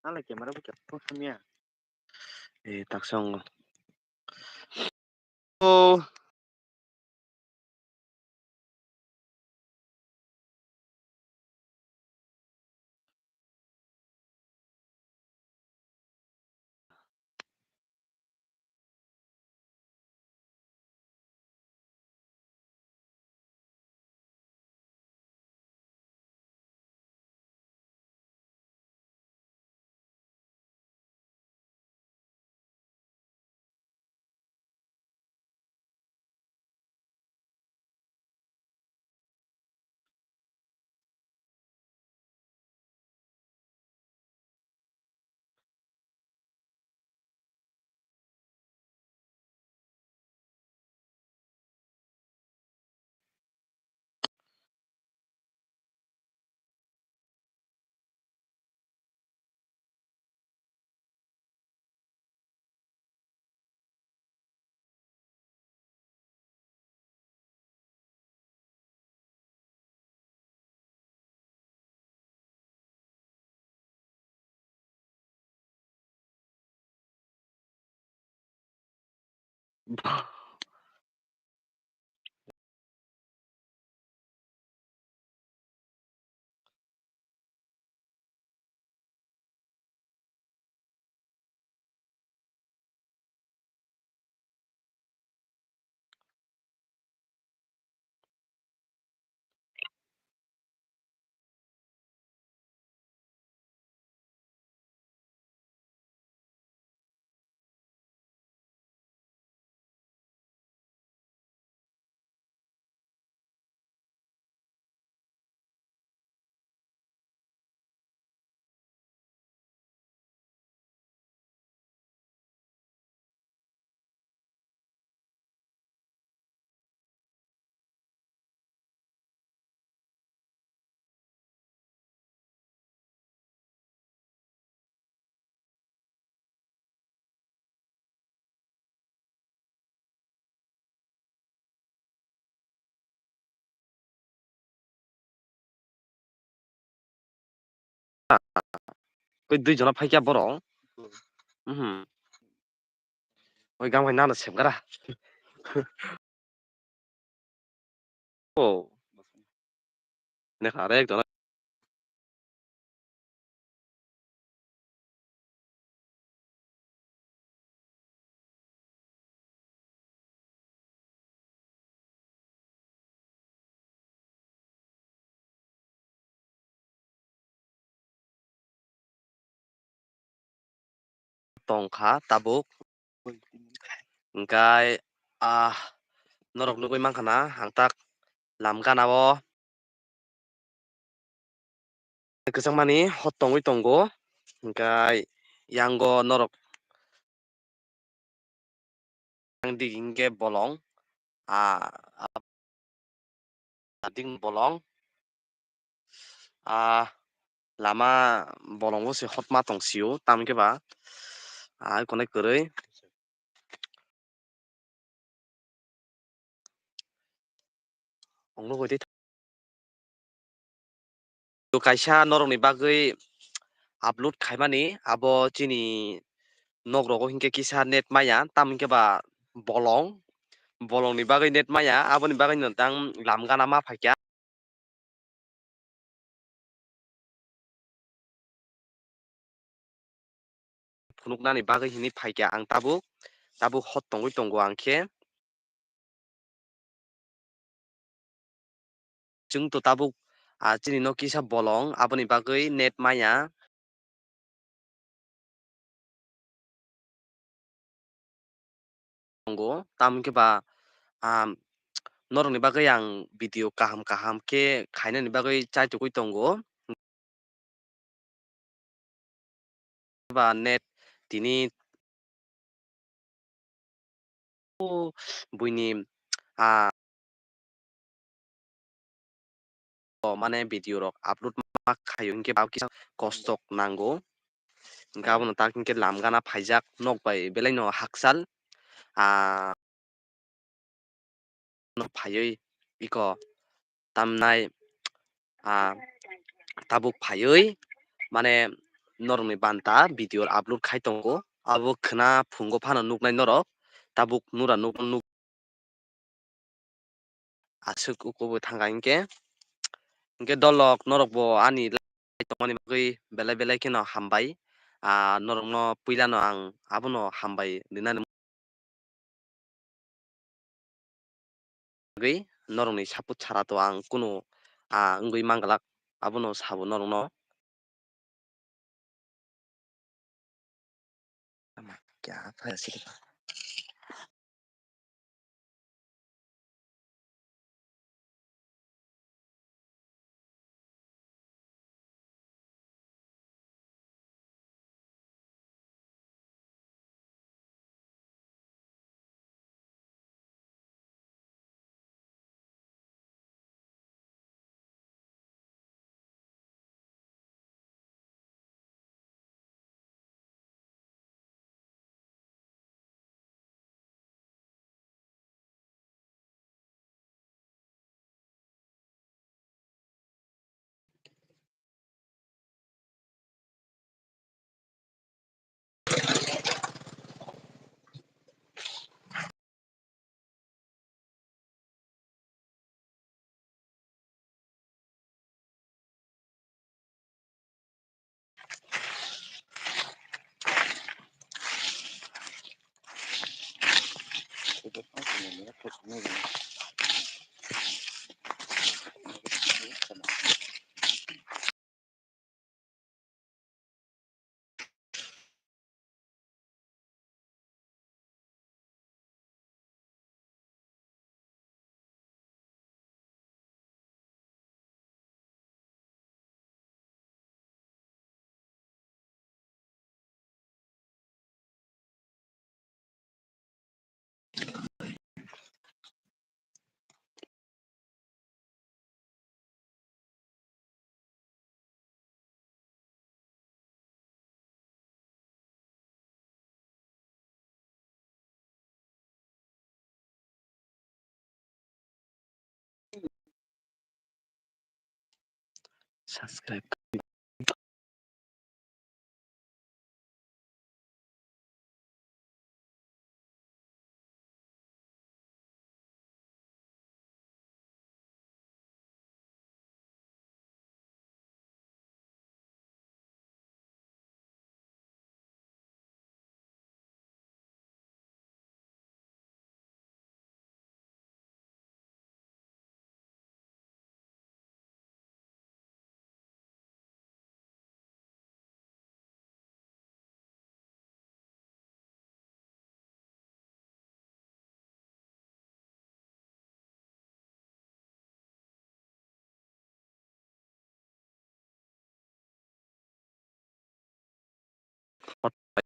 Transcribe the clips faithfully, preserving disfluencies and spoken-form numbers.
Nalai camera bo khe phone hamya. Eh, taksa wngo. Oh. Koi dui jona phaikya borok. Mhm. Oi gang bai nana sepgara. Oh. Nekha arek jona. Tongkha tabuk. Hingkai, ah, norok nugui mankha na, ang tak lam gana o. Kwchangmani hot tongwi tongo, hingkai yango norok ang digi hingke bolong, ah, ah, ding bolong, ah, lama bolongo se hotma tongsio, tamokhe ba, ah, konai kwrwi. Ang nugui di. To kaisa norokni bagwi upload khaimani, abo chini nok rogo hinkhe kisa net maya, tamo hinkhe ba bolong, bolongni bagwi net maya, aboni bagwi no tang lam gana ma phaikha. Phunuknani bagwi hinwi phaikha ang tabuk, tabuk hot tongwi tongo ang khe. Chwng to tabuk, ah, chini nok kisa bolong, aboni bagwi net maya. Tongo, tamo hinkhe ba, ah, norokni bagwi ang video kaham kaham khe khainani bagwi chaitugwi tongo. Ba net tini buini, ah, o mane video rok upload ma khaio hinkhe ba kisa kostok nango. Hinkhe abono tak hinkhe lam gana phaijak nok bai belai no hakchal, ah, no phaiwi iko tamnai, ah, tabuk phaiwi mane norokni banta video upload khai tongo. Abo khwna phungo phano nuknai norok. Tabuk nura nuk, nuk aswk uko bo thangkha hinkhe. Hinkhe dolok norokbo ani tongmani bagwi belai belai kheno hambai. Ah, norokno puilano ang abono hambai rinani bagwi norokni support chara to ang kunu, ah, wngwi manglak, abono sabo norokno. Ama, kya phai sidi ba. Subscribe.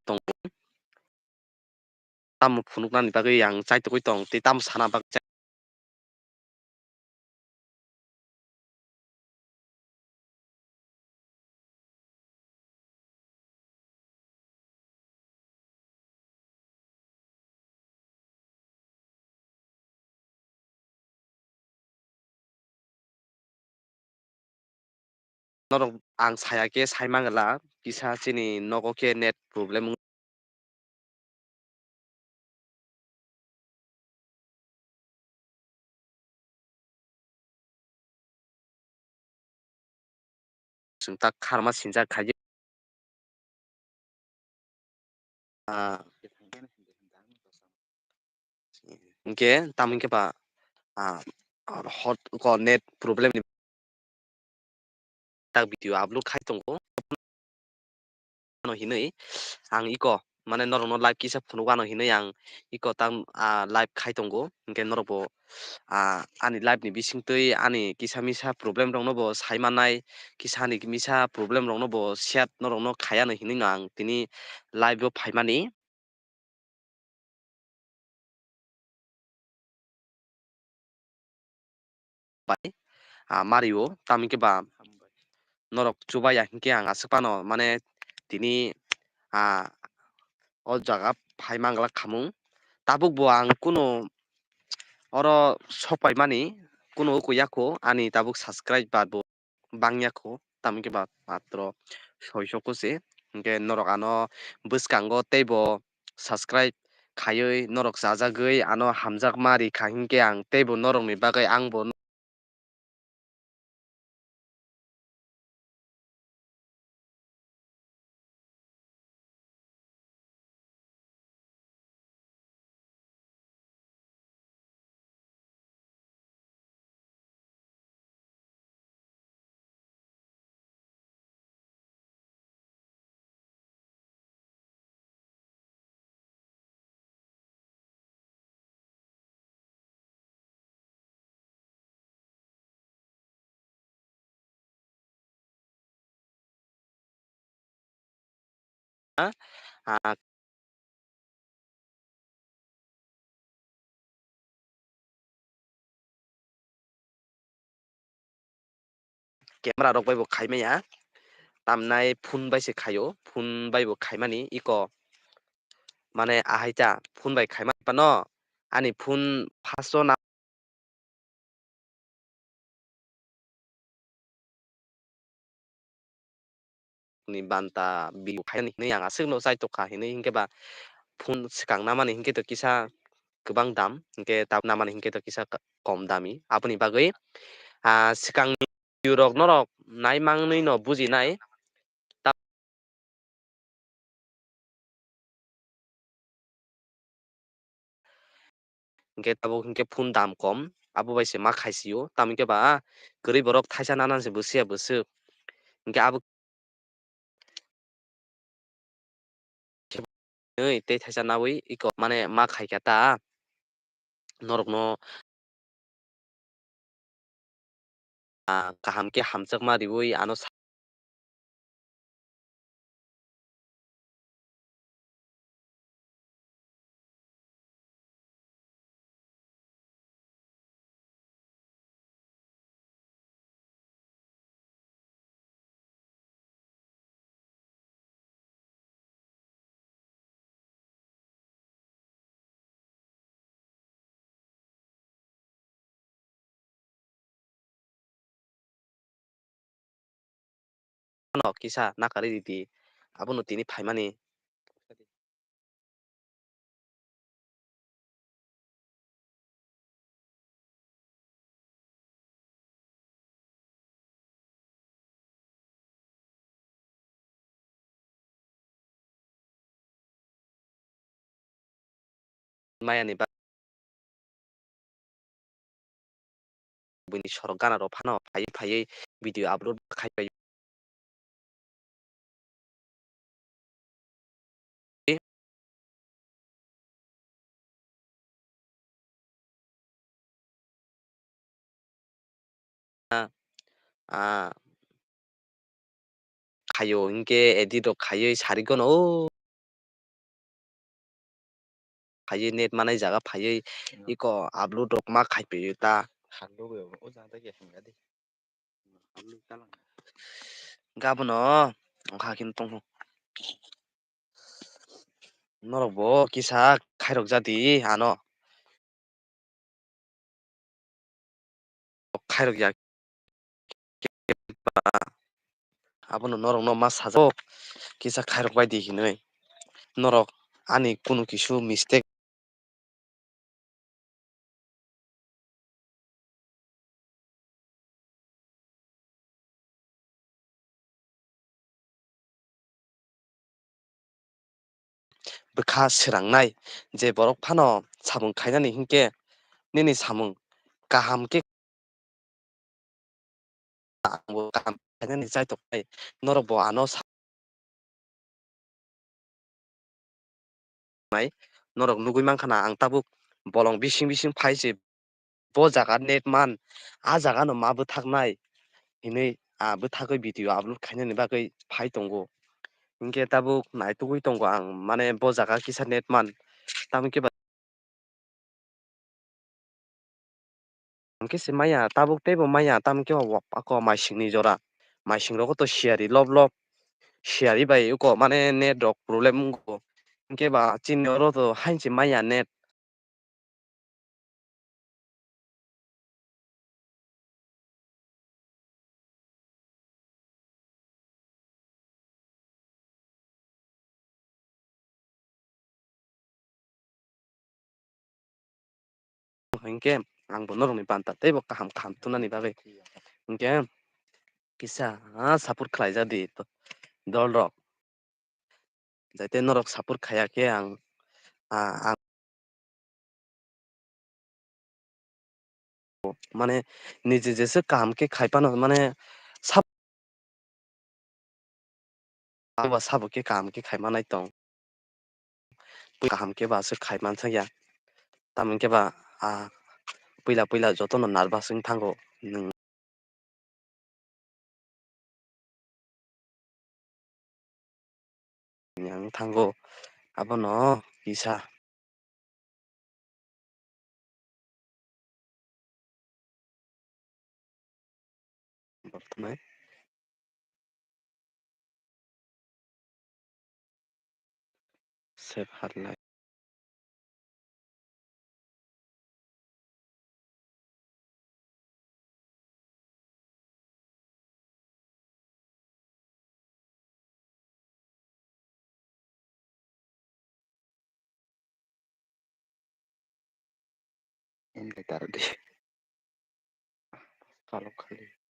Tongo. Tamo phunuknani bagwi ang chaitugwi tong, tei tamo sana bagwi chai-, Norok ang saya khe sai mangala, kisa chini nogo khe net problem wng-, chwng tak kharma sinjak khaidi. Ah, hinkhe tamo hinkhe ba, ah, hot ko net problem ni tak video upload khai tongo. Ano hinwi ang iko, mane, norokno live kisa phunuk ano hinwi ang iko tam, ah, live khai tongo. Hinkhe norokbo, ah, ani live ni bisingtwi ani kisa misa problem rokno bo sai mannai, kisa ni misa problem rokno bo share norokno khai ano hinwi no ang tini live o phaimani. Bai, ah, Mario, tamo hinkhe ba norok chubaya hinkhe ang aswk phano, mane, tini, ah, o jaga phai manglak khamung. Tabuk bo ang kuno oro sok paimani kuno oko yakho, ani tabuk subscribe ba bo bangya kho, tamo hinkhe ba matro soiso kose. Hinkhe norok ano bwskango teibo subscribe khaiwi norok chajagwi ano hamjakma rikha hinkhe ang teibo norokni bagwi angbo Ah, camera rok bai bo khai maya, tamnai phone bai se khaio, phone bai bo khaimani iko mane ahai ta phone bai khaima phano ani phone first o na ni banta video khainani hinwi ang aswkno chaitokha hinwi hinkhe ba phone swkang namani hinkhe to kisa kwbang dam hinkhe tabuk namani hinkhe to kisa kom dami aboni bagwi ah swkangni video rok norok nai mangwi no bujinai. Hinkhe tabuk hinkhe phone dam kom, abo bai se ma khaisio, tamo hinkhe ba kwrwi borok thaisa nana se bwswk ya bwswk, hinkhe abo tei thaisa nawi iko mane ma khaikha ta norokno. Ah, kaham khe hamjakma riwi ano sa- Ano kisa nakarwi ridi, abono tini phaimani. Mayani ba- buini sorok gana rok phano phaiwi phaiwi video upload khai pai. Ah, khaio hinkhe edit rok khaiwi sarigono o. Phaiwi net manai jaga phaiwi iko upload rok ma khai paiwi ta. Gabon o wngkha khe tongkho. Norok bo kisa khairok jadi ano. Khairok ya. Abono norokno ma sajak kisa khairok bai di hinwi. Norok ani kunu kisu mistake. Bwkha swrangnai je borok phano samung khainani hinkhe nini samung kaham khe ang bo kaham khainani chai toknai norok bo ano sa- nai norok nugwi mankha na ang tabuk bolong bising bising phai se bo jaga net man a jaga no ma bwthaknai hinwi a bwthagwi video upload khainani bagwi phai tongo hinkhe tabuk naitugwi tongo ang mane bo jaga kisa net man tamo khe ba Hwnkhe se maya tabuk teibo maya tamo khe o ako maisingni jora. Maising rogo to siyari lob lob. Siyari bai uko mane net rok problem wngo. Hwnkhe ba chini oro to hain se maya net. Hinkhe ang bo norokni banta teibo kaham kaham tunani bagwi hinkhe kisa, ah, support khlaijak di to-, dol rok. Jai tei norok support khaiya khe ang, ah, ang mane niji jesa kaham khe khai phano mane sab-, abo sabo khe kaham khe khai manai tong. Kaham khe ba aswk khai mansa ya. Tamo hinkhe ba, ah, puila puila jotono nervous wng thango. Nwng Yang thango abono kisa. Bortome. Sep harlai. Em de tar di. Kalok khali.